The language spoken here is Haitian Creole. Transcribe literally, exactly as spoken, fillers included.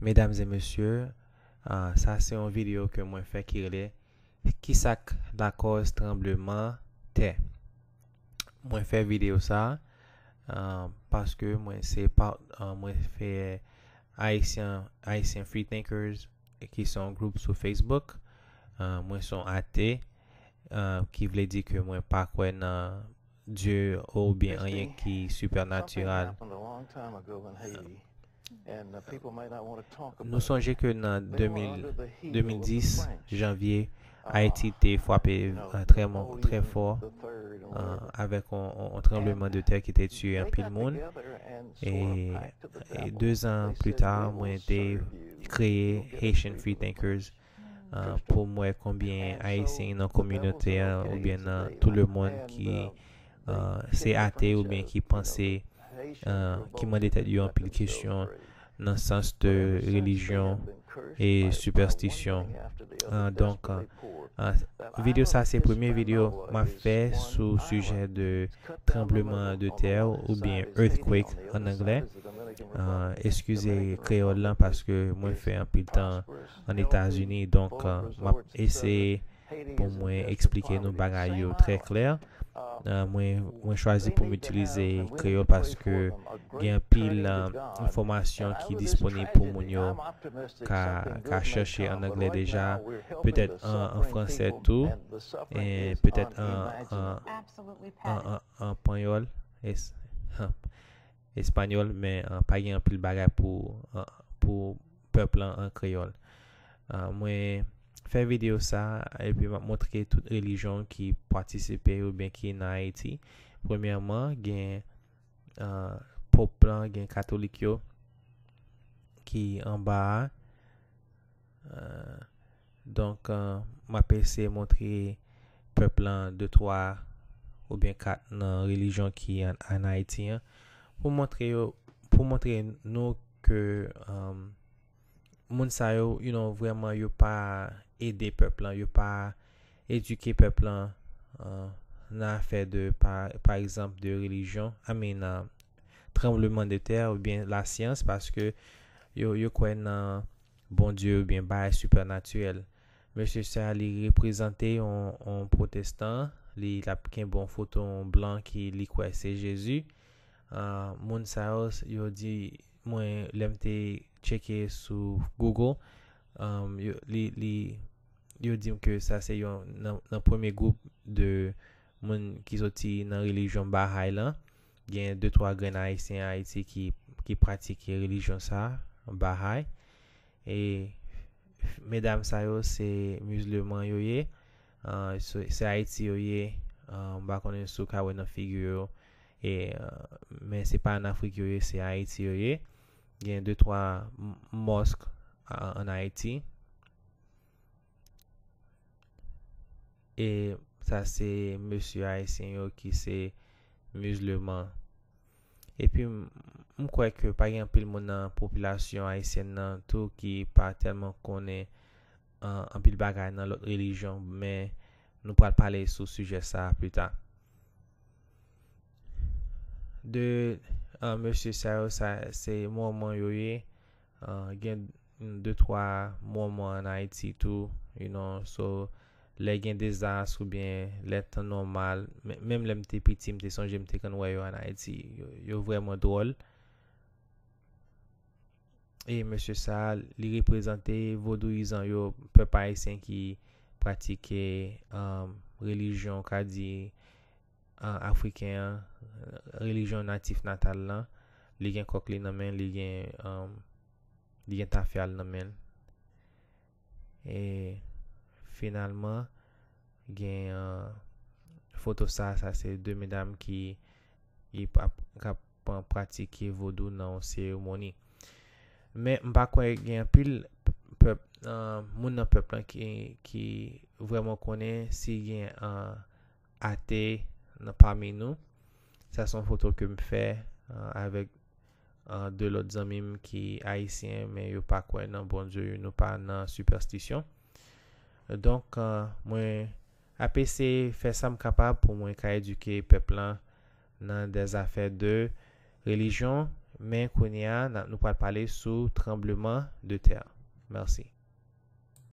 Medam e mesye, ah, sa se yon videyo ke mwen fè ki rele "Ki sa k lakòz tranbleman tè?" Mwen fè videyo sa, ah, paske mwen se pa, ah, mwen fè Haitian, Haitian Free Thinkers, ki se yon gwoup sou Facebook. Ah, mwen se yon ate, ah, ki vle di ke mwen pa kwè nan Dye oubyen anyen ki sipènatiral. Nou sonje ke nan de mil, de mil dis, janvye, Ayiti te frape, euh, trè mo-, trè fò, euh, avèk yon, yon, yon tranbleman de tè ki te tiye anpil moun. E, e de zan pli ta, mwen te kreye Haitian Free Thinkers, euh, pou m wè konbyen Ayisyen nan kominote an oubyen nan tout le monde ki, euh, se ate oubyen ki panse, euh, ki mande tèt yo anpil kesyon nan sans de relijyon e sipèstisyon. Euh, donk, euh, euh, videyo sa se premye videyo m ap fè sou sijè de tranbleman de tè oubyen earthquake an anglè. Euh, eskize kreyòl lan paske mwen fè anpil tan an Etazini, donk, euh, m ap eseye pou mwen eksplike nou bagay yo trè klè. Euh, mwen, mwen chwazi pou m itilize kreyòl paske gen anpil, euh, enfòmasyon ki disponib pou moun yo ka, ka chèche an anglè deja, petèt an, an fransè tou, e petèt an, an, an, an, an panyòl, es-, espanyòl, men, euh, pa gen anpil bagay pou, euh, pou pèp lan an kreyòl. Euh, mwen fè videyo sa, epi m ap montre tout relijyon ki patisipe oubyen ki nan Ayiti. Premyèman, gen, euh, pòp lan, gen katolik yo ki anba a. Euh, donk, euh, m ap eseye montre pèp lan de twa oubyen kat nan relijyon ki an, an Ayiti an, pou montre yo, pou montre nou ke, euh, moun sa yo, you know, vrèman yo pa ede pèp lan, yo pa edike pèp lan, euh, nan afè de, pa, pa egzanp, de relijyon, I mean, euh, tranbleman de tè oubyen lasyans, paske yo, yo kwè nan Bondye oubyen bagay sipènatirèl. Mesye sa, li reprezante yon, yon pwotestan, li, l ap kenbe yon foto yon blan ki li kwè se Jezi. Ah, moun sa yo, yo di mwen, lè m te tcheke sou Google, um, yo, li, li, yo di m ke sa se yon nan, nan premye gwoup de moun ki soti nan relijyon Baha'i lan. Gen de twa grenn Ayisyen Ayiti ki, ki pratike relijyon sa, Baha'i. E medam sa yo se mizilman yo ye. Ah, se, se Ayiti yo ye. Ah, m pa konnen si w ka wè nan figi yo. E, ah, men se pa an Afrik yo ye, se Ayiti yo ye. Gen de twa m-, mòsk a-, an Ayiti. E sa se mesye ayisyen yo ki se mizilman. Epi m, m kwè ke pa gen anpil moun nan popilasyon ayisyèn nan tou ki pa tèlman konnen, ah, anpil bagay nan lòt relijyon, men nou pral pale sou sijè sa a pli ta. De, ah, mesye sa yo, sa, se mòmon yo ye. Ah, gen de twa mòmon an Ayiti tou, you know, so, lè gen dezas oubyen lè tan nòmal, men-, menm lè m te piti, m te sonje m te konn wè yo an Ayiti, yo, yo vrèman dwòl. E mesye sa a, li reprezante vodouyizan yo, pèp ayisyen ki pratike, um, relijyon, ka di, ah, afriken an, relijyon natif natal lan. Li gen kòk li nan men l, li gen, um, li gen tafya l nan men l. E finalman, gen, ah, foto sa, sa se de medam ki, ki ap, k ap pratike vodou nan yon seremoni. Men m pa kwè gen anpil pèp, ah, moun nan pèp lan ki, ki vrèman konnen si gen, ah, ate nan, pami nou. Sa se yon foto ke m fè, ah, avèk, ah, de lòt zanmi m ki ayisyen, men yo pa kwè nan Bondye, nou pa nan sipèstisyon. Donk, ah, mwen ap eseye fè sa m kapab pou mwen ka edike pèp lan nan dè zafè de relijyon, Men kounye a, n a- nou pral pale sou tranbleman de tè. Mèsi.